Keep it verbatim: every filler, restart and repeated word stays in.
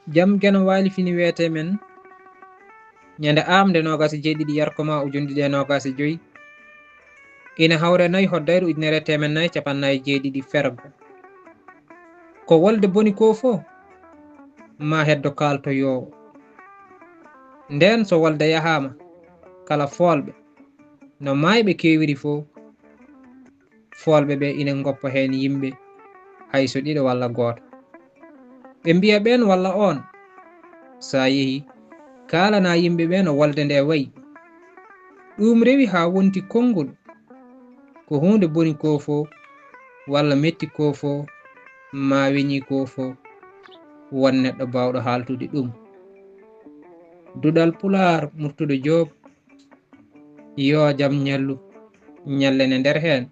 Jam geno waali fini weete men ñande aamde noogaas e jeeɗiɗi yarkoma ujunɗiɗi e noogaas e joy, ina hawre nayi hoddayru ujunere teemen nayi capannayi jeeɗiɗi fergo. Ko wolde boni ko fo, ma heddo kaaltoyoowo. Ndeen so wolde yahaama, kala foolɓe, no maayɓe keewiri fo, foolɓe ɓe ina ngoppa heen yimɓe, hay so ɗiɗo walla gooto. Ɓe mbiya ɓeen walla oon, so a yehi, kaalana yimɓe ɓe no wolde nde wayi. Ɗuum rewi haa wonti konngol, ko huunde boni ko fo, walla metti ko fo, ma weñi ko fo, won neɗɗo baawɗo haaltude ɗum. Duɗal Pulaar, Murtuɗo Joob, yo jam ñallu, ñallene nder heen.